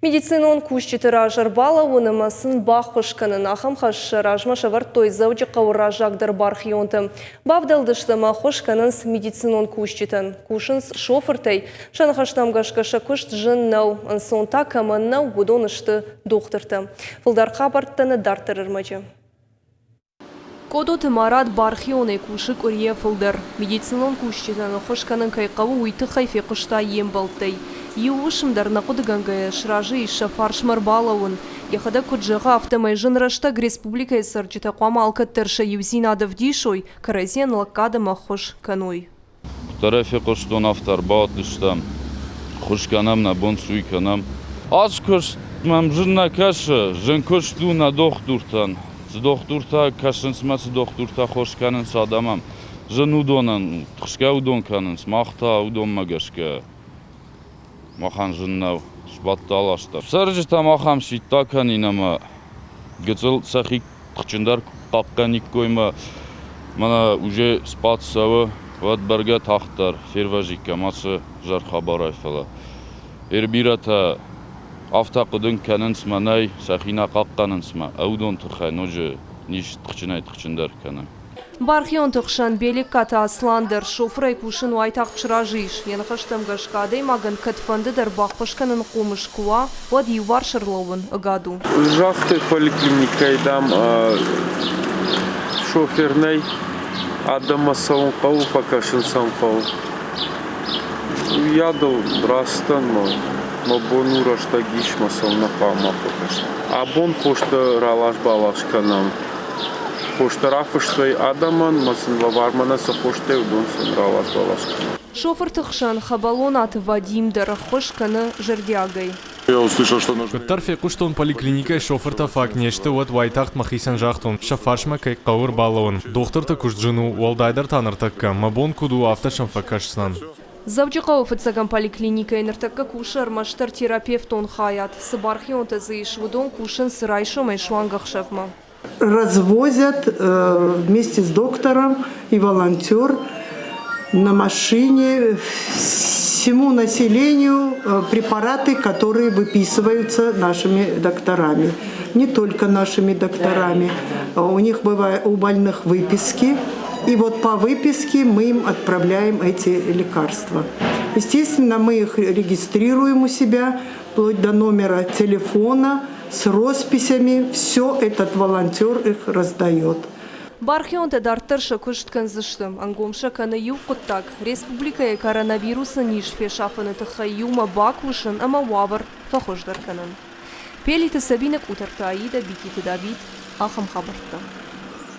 Медицинон кусджыты раз ӕрбалӕууын ӕмӕ сын баххуыс кӕнын ахӕм хӕс сӕ размӕ сӕвӕрдтой Дзӕуджыхъӕуы раззагдӕр бархионтӕ. Бавдӕлдысты ӕмӕ ӕххуыс кӕнынц медицинон кусджытӕн. Кусынц шофыртӕй. Сӕ ныхӕстӕм гӕсгӕ сӕ куыст зын нӕу. Ӕнцон та кӕмӕн нӕу, уыдон сты дохтыртӕ. Фылдӕр хабӕрттӕ нӕ дарддӕр ӕрмӕджы. Къодоты Марат бархионӕй кусы къуырийӕ фылдӕр. Медицинон кусджытӕн ӕххуыс кӕнын кӕй хъӕуы, уый тыххӕй фехъуыста йе мбӕлттӕй. Иу уысм дӕр нӕ хъуыдыгӕнгӕйӕ сразы ис сӕ фарсмӕ ӕрбалӕууын. Йӕхӕдӕг куыд зӕгъы, афтӕмӕй зын рӕстӕг республикӕйы цӕрджытӕ хъуамӕ алкӕддӕр сӕ иудзинад ӕвдисой, кӕрӕдзийӕн лӕггад ӕмӕ ӕххуыс кӕной. Куыддӕр фехъуыстон, афтӕ ӕрбадтыстӕм, ххуыс кӕнӕм, нӕ бон цы уый кӕнӕм. Ацы куыст мӕм зын нӕ кӕсы, зын куыст у нӕ дохтыртӕн. Цы дохтыртӕ кӕсынц мӕ цы дохтыртӕ хос кӕнынц адӕмӕн, зын уыдонӕн у, тыхсгӕ уыдон кӕнынц, мах та уыдонмӕ гӕсгӕ махӕн зын нӕу, сбадт аласта. Цӕрджытӕм ахӕм сидт акӕнин ӕмӕ гыццыл сӕхи тыхджындӕр хъахъхъӕниккой мӕ мӕнӕ уже спад цӕуы, уӕд бӕргӕ тагъддӕр фервӕзиккам ацы зӕр хабарӕй, фӕлӕ ир бирӕтӕ афтӕ хъуыды кӕнынц мӕнӕй, сӕхи нӕ хъахъхъӕнынц мӕ уыдон тыххӕй ноджы низ тыхджынӕй-тыхджындӕр кӕны. Бархионты хсӕн Белеккаты Аслан дӕр шофырӕй кусын уайтагъд сразы ис. Йӕ ныхӕстӕм гӕсгӕ адӕймагӕн кӕдфӕнды дӕр баххуыс кӕнын хъомыс куы уа, уӕд иуварс ӕрлӕууын ӕгад у. Загътой поликлиникӕйы, дам, шофер нӕй, адӕммӕ цӕуын хъӕуы, фӕкӕсын сӕм хъӕуы. Уыйадыл рацыдтӕн мӕ мӕ бон у рӕстӕг ис мӕ цӕуылнӕ хъуамӕ фӕкӕсон. Абон хостӕ ралас-балас кӕнӕм. Хостӕ рафыстой адӕмӕн ӕмӕ сын лӕвармӕ нӕ цы хостӕ, уыдон сын ралас-балас кӕнӕм. Шофырты хсӕн Хӕбӕлонаты Вадим дӕр ӕххуыс кӕны зӕрдиагӕй. Куыддӕр фехъуыстон, поликлиникӕйы шофыртӕ фаг не сты, уӕд уайтагъд мӕхицӕн загътон, сӕ фарсмӕ кӕй хъӕуы ӕрбалӕууын. Дохтырты куыст зын у, уӕлдайдӕр та ныртӕккӕ. Мӕ бон куыд у, афтӕ сӕм фӕкӕсдзынӕн. Дзӕуджыхъӕуы фыццӕгӕм поликлиникӕйы ныртӕккӕ кусы ӕрмӕстдӕр терапевтон хайад. Цы бархионтӕ дзы ис, уыдон кусынц райсомӕй суанг ӕхсӕвмӕ. Развозят вместе с доктором и волонтер на машине всему населению препараты, которые выписываются нашими докторами. Не только нашими докторами. У них бывают у больных выписки, и вот по выписке мы им отправляем эти лекарства. Естественно, мы их регистрируем у себя, вплоть до номера телефона, с росписями. Все этот волонтер их раздает. Бархионтӕ дарддӕр сӕ куыст кӕндзысты. Ӕнгом сӕ кӕны иу хъуыддаг – республикӕйы коронавирусы низ фесафыны тыххӕй иумӕ бакусын ӕмӕ уавӕр фӕхуыздӕр кӕнын. Пелиты Сабинӕ, Къутӕрты Аидӕ, Бититы Давид. Ахӕм хабӕрттӕ.